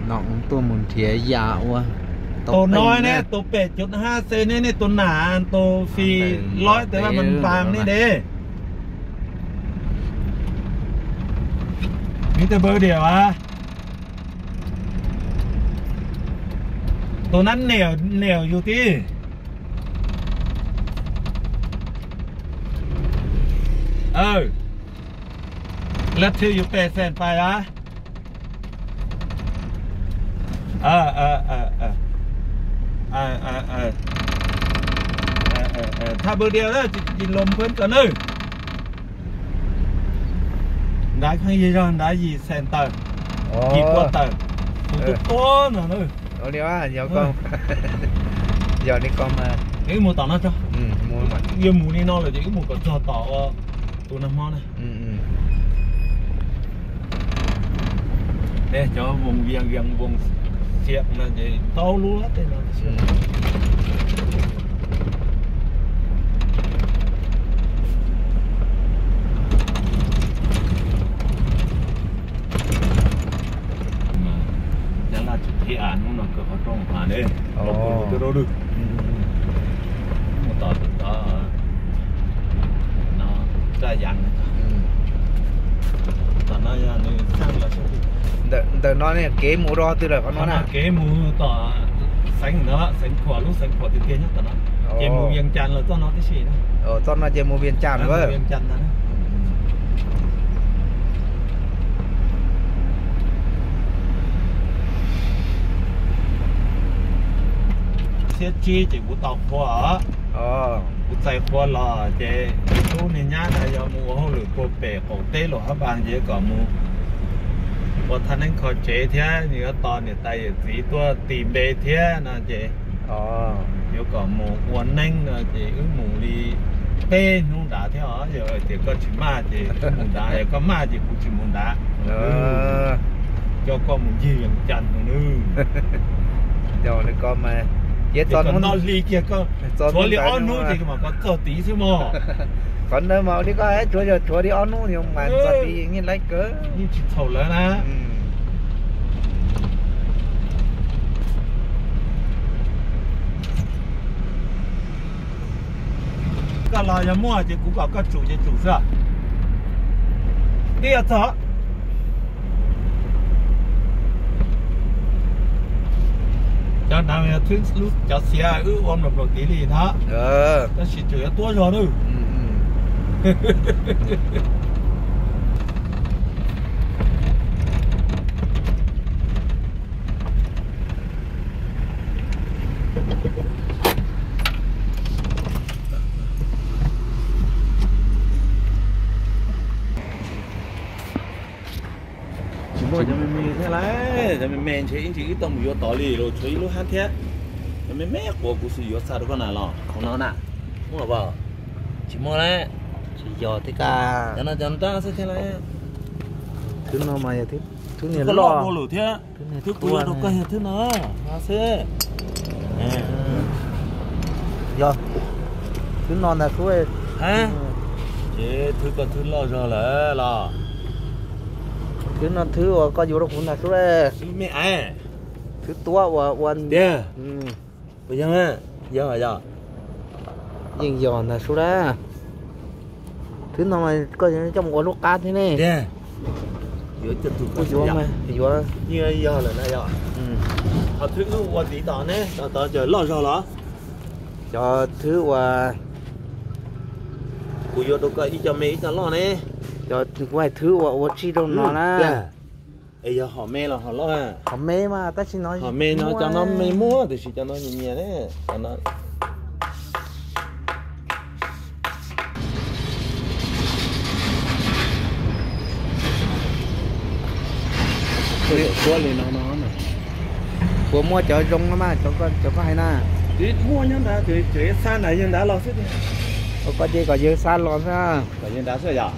No tuaj mus nrhiav yam ua tau no ne, tus pem cov hab xe ne, nej tus nam tus fis loj tes vaj mas npaas ne de. Viste npawg diam a, tus nab niam niam yus tib. Lab thwj yus pem xeem pais a. Thaj npawg diam tsis lom peb tawm nawb. Nrad kheej yig zog nrad yim xees tawm, yim pua tawm, tus tuab tuab no na. Yog li ko mas wb mus tom no tso. Yuav mus li no lawm ces wb mus kom txog tom tus nag hmo na. Cov voos vias vias voos xiam no ces tau lub tej no. Nyab Laj tsis qhia hnub no kawg qhov rooj hav ne, los puas lug twb rau lwg. Mus tom tus tod no, Raj Yaj no. Tom no yog nws txaj los sab. Ntawm no ne kev mus rau twg lawm qhov no na? Kev mus tom xeev ntawd, xeev Khuam, lub xeev Khuam tiag tiag nyob tom no. Ces mus Vias Cas los txoj no tib si na. Txoj no ces mus Vias Cas lawm. Xiab tsib ces kuv tau qhua os. Kuv txais qhua los ces tus tub niag nyab ntawd yog mus ua hauj lwm puag pem qaum teb Luam Hab Npas ces kom mus ua thaj neeb kho tsev thiab, nws yuav tos niam tais yawm txiv tuaj tis npe thiab no ces yuav kom mus ua neeb no ces wb mus li peb hnub nrad thiab os. Yog tias koj tsis maj ces wb mus nrad, yog koj maj ces kuv tsis mus nrad. Coj koj mus ncig Vias Cas no nawb. Ces txog hnub no hli kiag koj, tshuav li ob hnub ces mam koj txog tid xwb mog. Qhov ntawd mas ua li koj hais, tshuav, tshuav li ob hnub mas txog tid yeej laib kawg, yeej tsis txhaum lawm na. Koj los yog muaj ces kuv kom koj tsum ces tsum xwb. Tib yog txog cov nav, cov xiav wb ua nplaum nplaum tid li ntag, tab sis tseem yuav tuab zog nawb. Tsis muaj cov me me thiab lauj, cov me me ntshe ib ntsis wb tau mus yuav tod li los tshuav ib lub hab thiab. Cov me me quav kuv xav yuav xa rau koj na los. Qhov no na, muaj los? Tsis muaj lauj. Tsis yog thiab koj. Cov no cov nrab xwb thiab lauj. Thwb no mas yog thwb niag loj dua lawm thiab. Thwb kuv yuav rau koj yog thwb no xwb. Yog thwb no ntag xwb. Ces thwb koj thwb loj zog lawm los. Thwb no thwb uas koj yuav rau kuv ntag xwb. Thwb me ais. Thwb tuab uas ua tiag. Puas yog? Yog yog. Yeej yog ntag sub dab. Thwb no koj coj mus ua lub qab thiab ne. Yuav coj tus koj yuav, yuav. Yeej yog lawm na yog. Qhov thwb wb ua tiv tod ne, tod cov loj zog los? Cov thwb uas kuv yuav rau koj ib co me ib co loj ne. Cov kuv hais thwb uas ua tsij rau no na. Es yog hom me los hom loj? Hom me mas tab sis no, hom me no cov no me muaj tiam sis cov no nyias nyias ne. Li no no, puas muaj cov zoo no mas cov koj hais na? Muaj nyob ntawd, tsuas xa nram yawg nrad los xwb. Koj ces kom yawg xa los xwb. Kom yawg nrad xwb yom?